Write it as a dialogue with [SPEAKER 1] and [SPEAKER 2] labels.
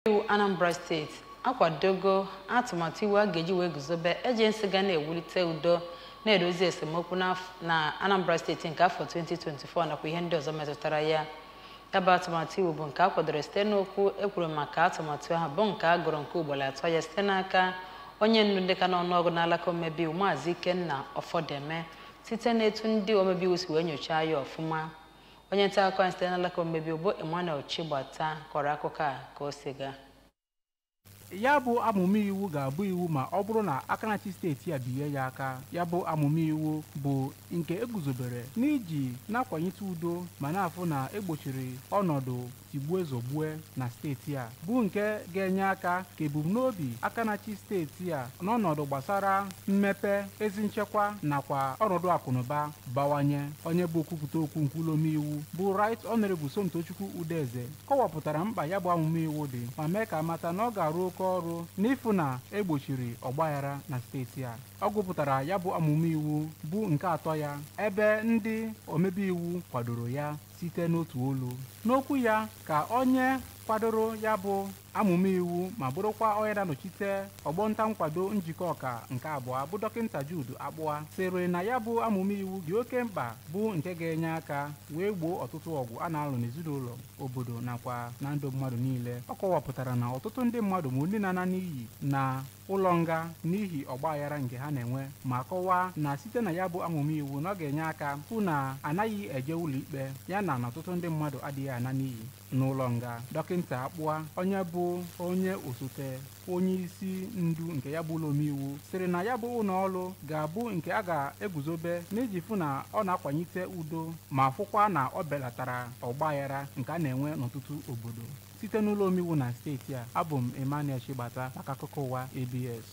[SPEAKER 1] Iwu Anambra Steeti akwadogo atụmatụ iwu a ga-eji wee guzobe ejensi ga na-ewulite udo na-edozi esemokwu na Anambra Steeti nke afọ 2024 nakwa ihe ndị ọzọ metụtara ya. Ya bụ atụmatụ iwu bụ nke a kwadoro site n'okwu ekwuru maka atụmatụ ahụ bụ nke a gụrụ nke ugboro atọ ya site n'aka onye ndu ndị ka n'ọnụọgụ n'alaka omebe iwu, Maazị Ikenna Ọfọdeme, site n'etu ndị omebe iwu si wee nyochaa ya ọfụma. Onye nta akụkọ anyị site n'alaka omebe iwu bụ Emmanuel Chigbata kọrọ akụkọ a ka o si gaa.
[SPEAKER 2] Ya bụ amụma iwu ga-abụ iwu ma ọ bụrụ na aka na-achị steeti a binye ya aka. Ya bụ amụma iwu bụ nke eguzobere n'iji na-akwalite udo ma na-afụ na egbochiri ọnọdụ tigbue zọgbue na steeti a, bụ nke ga-enye aka ka ebumnobi aka na-achị steeti a n'ọnọdụ gbasara mmepe, ezi nchekwa nakwa ọnọdụ akụnụba bawanye. Onye bụ okwupụta okwu nke ụlọ omeiwu bụ Right Honorable Somtochukwu Udeze kọwapụtara mkpa ya bụ amụma iwu dị ma mee ka amata na ọ ga-arụ oke ọrụ n'ịfụ na egbochiri ọgbaghara na steeti a. Ọ gụpụtara ya bụ amụma iwu bụ nke atọ ya ebe ndị omebe iwu kwadoro ya site n'otu olu. N'okwu ya ka onye kwadoro ya bụ amụma iwu ma bụrụkwa onye na-anọchite ọgbọ nta nkwado njikọ ọka nke abụọ bụ Dọkịnta Jude Akpụa sịrị na ya bụ amụma iwu dị oke mkpa bụ nke ga-enye aka wee gboo ọtụtụ ọgụ a na-alụ n'ezinụlọ, obodo nakwa na ndụ mmadụ niile. Ọ kọwapụtara na ọtụtụ ndị mmadụ ma ndị na-ana n'iyi na ụlọ nga n'ihi ọgbaghara nke ha na-enwe, ma kọwaa na site na ya bụ amụma iwu na ọ ga-enye aka hụ na anaghị eje ụlọ ikpe ya na ọtụtụ ndị mmadụ adịghị ana n'iyi n'ụlọ nga. Dọkịnta Akpụa, onye bụ onye osote onye isi ndu nke ya bụ ụlọ omeiwu, sịrị na ya bụ ụlọ ọrụ ga-abụ nke a ga-eguzobe n'iji fụ na ọ na-akwalite udo ma fụkwa na ọ belatara ọgbaghara nke a na-enwe n'ọtụtụ obodo. Site n'ụlọ omeiwu na steeti a, abụ m Emmanuel Chigbata maka akụkọ ụwa ABS.